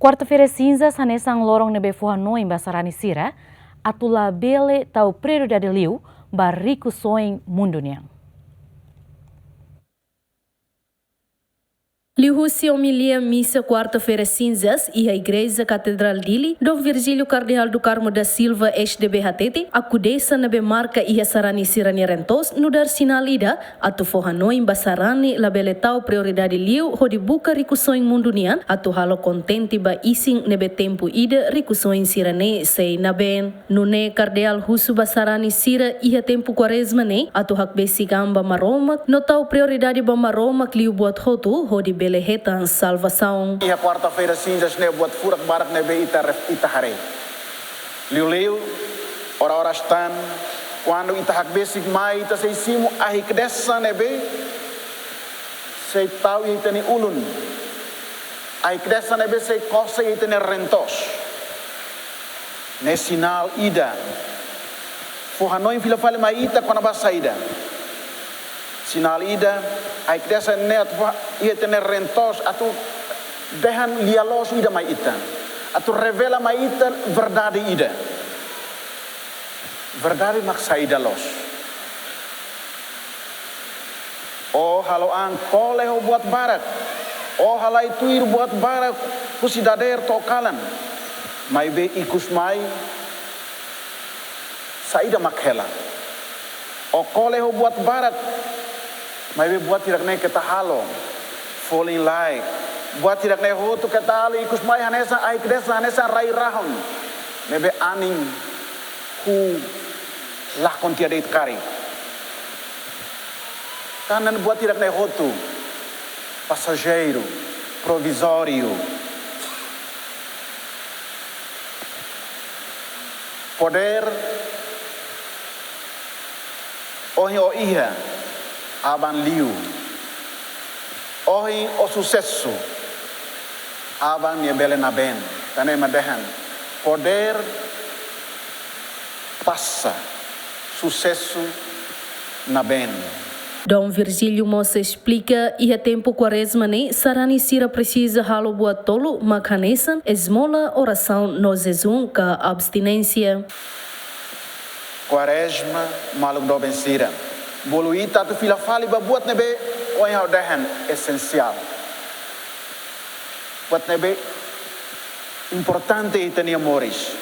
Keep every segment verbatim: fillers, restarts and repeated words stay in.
Kuarta-feira Sinzas hanesan loron ne'ebé fó hanoin ba sarani sira atu labele tau prioridade liu ba rikusoin mundu nian. Liuhusi omilia misa Kuarta-feira Sinzas iha Igreja Katedrál Dili, Dom Virgílio Kardeál do Carmo da Silva, S D B, hatete, akudesa ne'ebé marka iha sarani sira-nia rentos nu'udar sinál ida atu fó hanoin ba sarani labele tau prioridade liu hodi buka rikusoin mundu nian atu halo kontente ba isin ne'ebé tempu ida rikusoin sira-ne'e sei nabeen. Nune'e Kardeál husu ba sarani sira iha tempu Kuarezma ne'e atu hakbesik an ba Maromak no tau prioridade ba Maromak liu buat hotu hodi bele hetan salvasaun. Iha Kuarta-feira Sinzas ne'e buat furak barak ne'ebé ita ref-, ita haree. Liuliu, ora-ora tan, kuandu ita hakbesik mai, ita sei simu ahi-kedas ne'ebé sei tau iha ita-nia ulun. Ahi-kedas ne'ebé sei kose iha ita-nia rentos. Ne'e sinál ida. Fó hanoin fila fali mai ita kona-ba saida. Sinál ida, ahi-kedas ne'e atu fó iha ita-nia rentos, atu dehan lia-loos ida mai ita. Atu revela mai ita verdade ida. Verdade mak saida loos. Ó halo an kole ho buat barak. Ó halai tuir buat barak husi dadeer to'o kalan. Maibé ikus mai, saida mak hela. Ó kole ho buat barak. Maibé buat hirak-ne'e keta halo. Folin-laek. Buat hirak-ne'e hotu keta halo, ikus mai hanesan ahi-kedas, hanesan rai-rahun ne'ebé anin huu, lakon tiha de'it karik. Tanba buat hirak-ne'e hotu pasajeiru, provizóriu. Podér, ohin ó iha, aban liu. Ohin ó susesu, aban nia bele nabeen. Tan ne'e mak dehan, podér pasa, susesu nabeen. Dom Virgílio mós esplika, iha tempu Kuarezma ne'e, sarani sira presiza halo buat tolu, mak hanesan esmola, orasaun no jejún ka abstinénsia. Kuarezma, maluk doben sira, bolu ita atu fila fali ba buat ne'ebé ohin ha'u dehan esensiál. Buat ne'ebé importante iha ita-nia moris.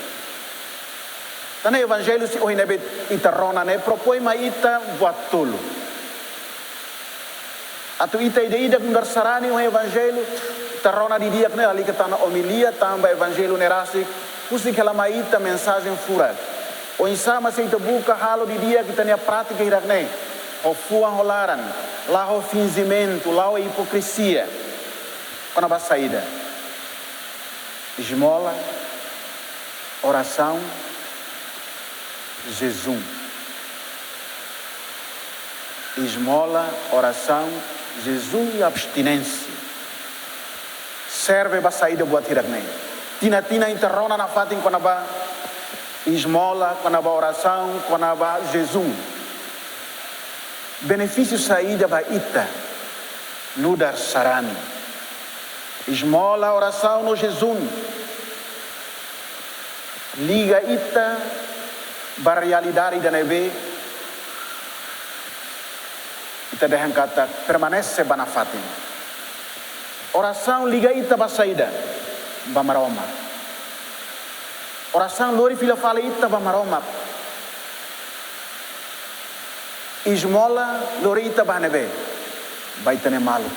Tan ne'e Evanjellu ohin ne'ebé ita rona ne'e propoin mai ita buat tolu. Atu ita ida-idak nu'udar sarani ohin Evanjellu ita rona didi'ak ne'e, lalika tan ona omilia, tanba Evanjellu ne'e rasik husik hela mai ita mensajen furak. Oinsá mak se ita buka halo didi'ak ita-nia prátika hirak-ne'e, ho fuan ho laran, la ho finjimentu, la ho ipokrizia. Kona-ba saida? Esmola, orasaun, jejún. Esmola, orasaun, jejún i abstinénsia. Serve ba saida buat hirak-ne'e? Tinan-tinan ita rona nafatin kona-ba esmola, kona-ba orasaun, kona-ba jejún. Benefísiu saida ba ita nu'udar sarani? Esmola, orasaun no jejún liga ita ba realidade ida ne'ebé ita dehan katak permanese ba nafatin. Orasaun liga ita ba saida? Ba Maromak. Orasaun lori fila fali ita ba Maromak. Esmola lori ita ba ne'ebé? Ba ita-nia maluk.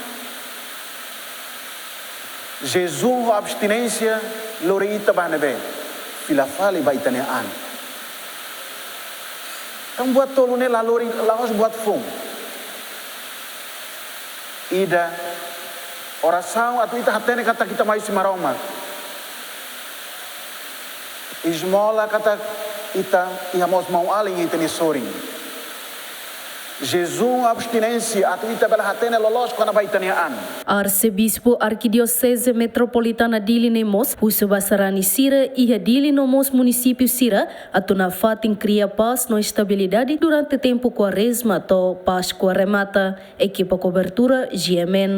Jejún ho abstinénsia lori ita ba ne'ebé? Fila fali ba ita-nia an. Entaun buat tolu ne'e la lori, la'ós buat foun. Ida, orasaun atu ita hatene katak ita mai husi Maromak. Esmola katak ita iha mós maun-alin iha ita-nia sorin. Jejún, abstinénsia atu ita bele hatene loloos kona-ba ita-nia an. Arsebispu Arkidioseze Metropolitana Dili ne'e mós husu ba sarani sira iha Dili no mós munisípiu sira atu nafatin kria pás no estabilidade durante tempu Kuarezma to'o Páskua remata. Ekipa kobertura, G M N.